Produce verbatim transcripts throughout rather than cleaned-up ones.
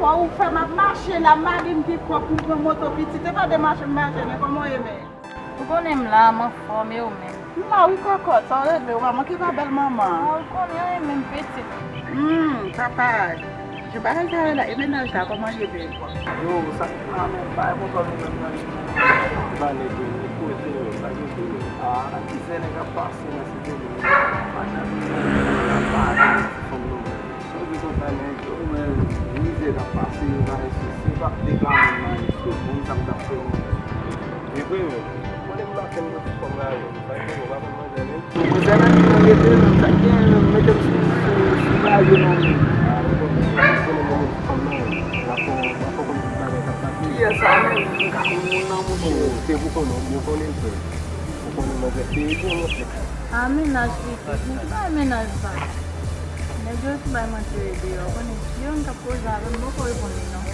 Ou fè m ap mache la, m mari m pi pwòp pou m pran moto pitit. E pa de mache m mache, men kòman w ye menm? Ou konnen m la, m anfòm, e ou menm? M la wi kòkòt, sa w regle, ou pa manke pa bèl manman. Ou konnen anyen menm pitit. Hmm, papa, jan bagay sa yo la, e mennaj la, kòman l ye menm? Yo, sa k la menm, pa e konprann ou menm nan li. Ba nèg yo, nèg kote yo, sa k yo di yo. Ah, mizè nèg ap pase nan site nou. Pa jan nèg ap pase nan ti fanm nou menm. Sa w di konsa, nèg yo, men mizè k ap pase yo, pa resous, se pa deklame m pa resous, bon, sa m t ap fè menm. E vre menm, konnen m pa fè m nan ti fanm la menm, sa k gen, ou pa konn manzè menm. Manzè nan ki nan rete menm, sa k gen menm, mete m sou, sou, sou raje non menm. Ah, ou konnen, ou konnen mwen menm ti fanm nan, m pa fè, m pa fè konn tout bagay k ap pase. Kiyès sa menm, m ka konn moun nan, monchè? Oh, se pou konnen, ou byen konnen l, frè. Ou konnen manzè serye, monchè. A, mennaj pitit, men ki bagay mennaj sa? Nèg yo sou bay manti yo deyò, konnen ti yo m t ap koze avè m, m poko reponn li non.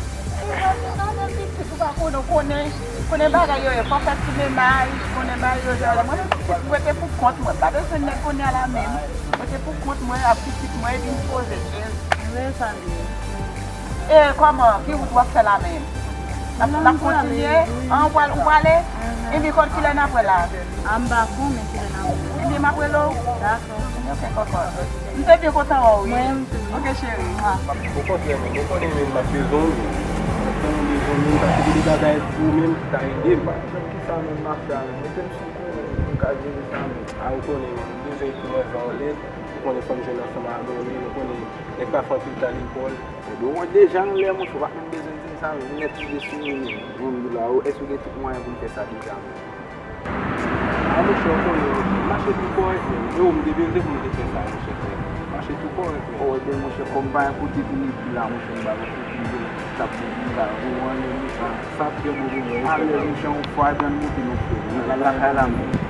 Mennaj pitit, ou pa konnen, ou konnen, konnen bagay yo ye, fò fè ti mennaj, konnen bagay yo ye. Mwen menm pitit, m rete pou kont mwen, m pa bezwen nèg kounye a la menm. M rete pou kont mwen, ak pitit mwen, epi m poze, Jezi. Vre sa l ye. E kòman? Ki wout w ap fè la menm? N ap, n ap kontinye? An, ou pral, ou prale? Epi kot kilè n ap wè la? A, m pa konnen kilè n ap wè. Epi m ap rele w? Dakò. Ok, kòkò. M te byen kontan wè w, wi. Mwen menm tou, wi. Ok, cheri. Okontrè, menm, ou konnen menm m ap bezwen w, menm. Ou konnen m bezwen w, menm, paske gen de bagay pou ou menm ki ta ede m. Kisa menm m ap fè a menm? Mete m sou kou, m ka jere sa menm. A, ou konnen, menm, m bezwen ekri manzè yon lèt, ou konnen fò m jwenn ansanm avè w, menm, ou konnen, nèg pa fè anpil tan lekòl. Ebyen, ou wè deja yon lè, monchè, ou pa t menm bezwen di m sa, menm, nèt rive sou mwen, menm. Jan m di w la, ou, èske w gen tout mwayen pou m fè sa deja, menm? A, monchè, ou konnen, monchè, mache tou kòrèk, menm. E ou, m te bezwen pou m te fè sa, monchè, frè. Mache tou kòrèk, menm. O, ebyen, monchè, kòm pa gen kote pou m ekri la, monchè, m pa gen kote pou m ekri, sa pou m ta voye w anlè, monchè. Sa trè bon pou mwen, wi, frè. Alèz, monchè, yon fwa, epi ann monte, non, frè. Ann al lakay la, menm.